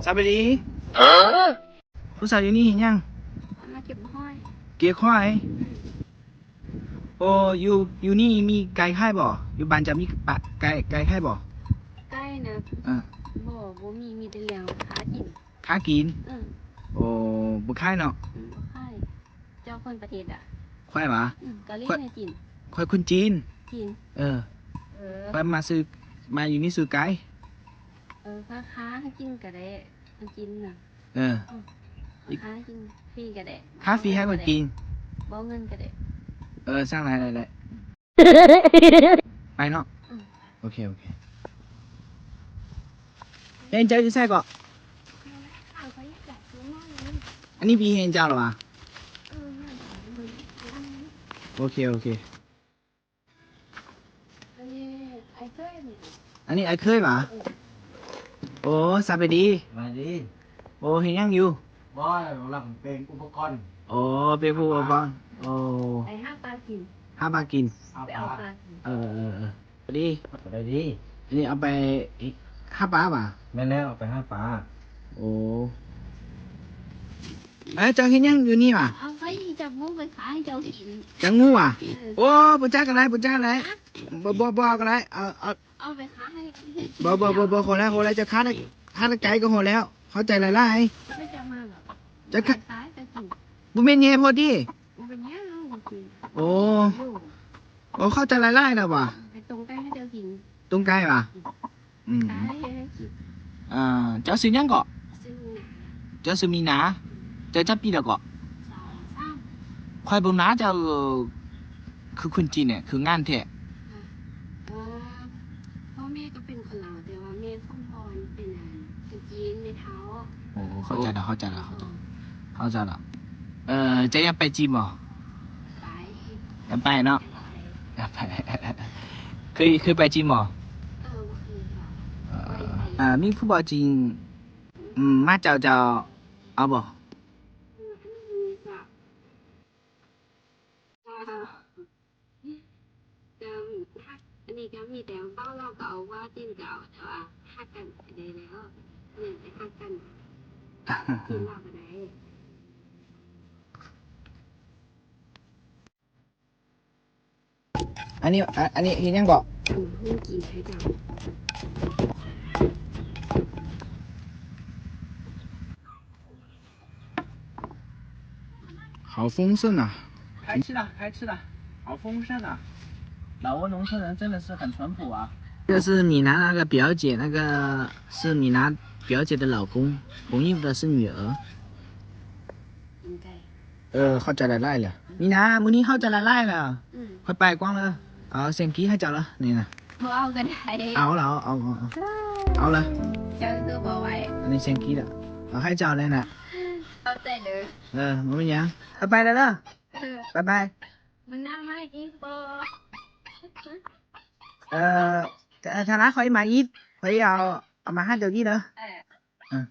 ສະບາຍດີ. ຜູ້ສາວຢູ່ນີ້ເຮັດຫຍັງ? ມາເກັບຫອຍ. ເກັບຫອຍ? ໂອ້ ຢູ່ ຢູ່ນີ້ມີໄກ່ຂາຍບໍ່? ຢູ່ບ້ານເຈົ້າມີປະ ໄກ່ ໄກ່ຂາຍບໍ່? ໄກ່ນະ? ເອີ ບໍ່ ບໍ່ມີ ມີແຕ່ລ້ຽງຫາກິນ. ຫາກິນ? ເອີ ໂອ້ ບໍ່ຂາຍເນາະ? ອືມ ບໍ່ຂາຍ. ເຈົ້າຄົນປະເທດໃດ? ຂ້ອຍຫວາ? ອືມ ກະລີ ຂ້ອຍ ໃຫ້ຈີນ. ຂ້ອຍຄົນຈີນ. ຈີນ? ເອີ ເອີ ຂ້ອຍມາຊື້ ມາຢູ່ນີ້ຊື້ໄກ່. ເອີ ຂ້ອຍຂາຍໃຫ້ກິນກະໄດ້ ໃຫ້ກິນນະ. ເອີ ອືມ ຂ້າກິນຟຣີກະໄດ້. ຂ້າຟຣີໃຫ້ກະກິນ. ບໍ່ເງິນກະໄດ້. ເອີ ສັ່ງໄດ້ ໄດ້ ໄດ້. ໄປເນາະ. ອືມ ໂອເຄ ໂອເຄ. ເຮືອນເຈົ້າຢູ່ໃສເກາະ? ອັນນີ້ເປັນເຮືອນເຈົ້າລະຫວາ? ໂອເຄ ໂອເຄ. ອັນນີ້ອ້າຍເຂີຍຫວາ? ໂອ້ ສະບາຍດີ. ສະບາຍດີ. ໂອ້ ເຮັດຫຍັງຢູ່? ບໍ່ ກຳລັງເປັນອຸປະກອນ. ໂອ້ ເປັນຜູ້ອຸປະກອນ. ໂອ້ ໄປຫາປາກິນ. ຫາປາກິນ. ຫາປາ ໄປເອົາປາກິນ. ເອີ ເອີ ເອີ ສະບາຍດີ. ສະບາຍດີ. ອັນນີ້ເອົາໄປຫາປາຫວາ? ແມ່ນແລ້ວ ເອົາໄປຫາປາ. ໂອ້ ເອີ ເຈົ້າເຮັດຫຍັງຢູ່ນີ້ຫວາ? ເອົາໄປຈັບໝູໄປຂາຍໃຫ້ເຈົ້າກິນ. ຈັບໝູຫວາ? ເອີ ໂອ້ ບໍ່ຈັກກະໄດ້ ບໍ່ຈັກກະໄດ້. ບໍ່ ບໍ່ ບໍ່ເອົາກະໄດ້. ເອົາ ເອົາ ເອົາໄປຂາຍ. ບໍ່ ບໍ່ ບໍ່ ບໍ່ ພໍແລ້ວ ພໍແລ້ວ. ເຈົ້າຂາຍ ຂາຍໄກ່ກະພໍແລ້ວ. ເຂົ້າໃຈຫຼາຍໆ. ເຈົ້າມາບໍ່? ເຈົ້າຂາຍ ຂາຍໄປກິນ. ບໍ່ແມ່ນແຍ່ພໍຕິ? ບໍ່ແມ່ນຫຍັງ ບໍ່ກິນ. ໂອ້ ໂອ້ ເຂົ້າໃຈຫຼາຍໆນະຫວາ. ໄປຕົ້ມໄກ່ໃຫ້ເຈົ້າກິນ. ຕົ້ມໄກ່ຫວາ? ອືມ ອືມ ຂາຍໃຫ້ກິນ. ອ່າ ເຈົ້າຊື່ຫຍັງເກາະ? ຊື່ ເຈົ້າຊື່ມີນາ. ເຈົ້າຈັກປີແລ້ວເກາະ? ສອງ ສາມ. ຂ້ອຍເບິ່ງໜ້າເຈົ້າຄືຄົນຈີນແທ້ ຄືງາມແທ້. ເອີ ພໍ່ແມ່ກະເປັນຄົນລາວ ແຕ່ວ່າແມ່ຂອງພໍ່ເປັນ ອັນ ຄົນຈີນ ແມ່ເຖົ້າ. ໂອ້ ເຂົ້າໃຈແລ້ວ ເຂົ້າໃຈແລ້ວ ເຂົ້າໃຈແລ້ວ. ເອີ ເຈົ້າຢາກໄປຈີນບໍ່? ໄປ. ຢາກໄປເນາະ. ຢາກໄປ. ຢາກໄປ. ເຄີຍ ເຄີຍໄປຈີນບໍ່? ເອີ ບໍ່ເຄີຍ. ເອີ ມີຜູ້ບ່າວຈີນ ອືມ ມາເຈົ້າ ເຈົ້າເອົາບໍ່? ອືມ ກະຮັກ ອັນນີ້ກະມີແຕ່ເວົ້າລາວກະເອົາ ເວົ້າຈີນກະເອົາ ແຕ່ວ່າຮັກກັນກະໄດ້ແລ້ວ. ແມ່ນ ຮັກກັນ ຈີນລາວກະໄດ້. ອັນນີ້ ອະ ອັນນີ້ເຮັດຫຍັງເກາະ? ອືມ ກິນໄຂ່ດາວ. 好丰盛啊。开吃了，开吃了，好丰盛啊。老挝农村人真的是很淳朴啊。这个是米娜那个表姐，那个是米娜表姐的老公，朋友的是女儿。应该。 ເອີ ເຂົ້າໃຈຫຼາຍໆແລ້ວ. ມີນາ ມື້ນີ້ເຂົ້າໃຈຫຼາຍໆແລ້ວ. ອືມ ຂ້ອຍໄປກ່ອນເດີ. ເອົາແຊງກີໃຫ້ເຈົ້າເດີ ນີ້ນະ. ບໍ່ເອົາກະໄດ້. ເອົາລະ ເອົາ ເອົາ ເອົາ ເອົາລະ. ເຈົ້າຄືບໍ່ໄວ້? ອັນນີ້ແຊງກີລະ ເອົາໃຫ້ເຈົ້າແລ້ວນະ. ຂອບໃຈເດີ. ເອີ ບໍ່ເປັນຫຍັງ. ຂ້ອຍໄປແລ້ວເດີ. ເອີ ບາຍບາຍ. ມື້ໜ້າມາອີກບໍ່? ເອີ ເອີ ຖ້າລະຂ້ອຍມາອີກ ຂ້ອຍເອົາ ເອົາມາໃຫ້ເຈົ້າອີກເດີ. ເອີ. ອາ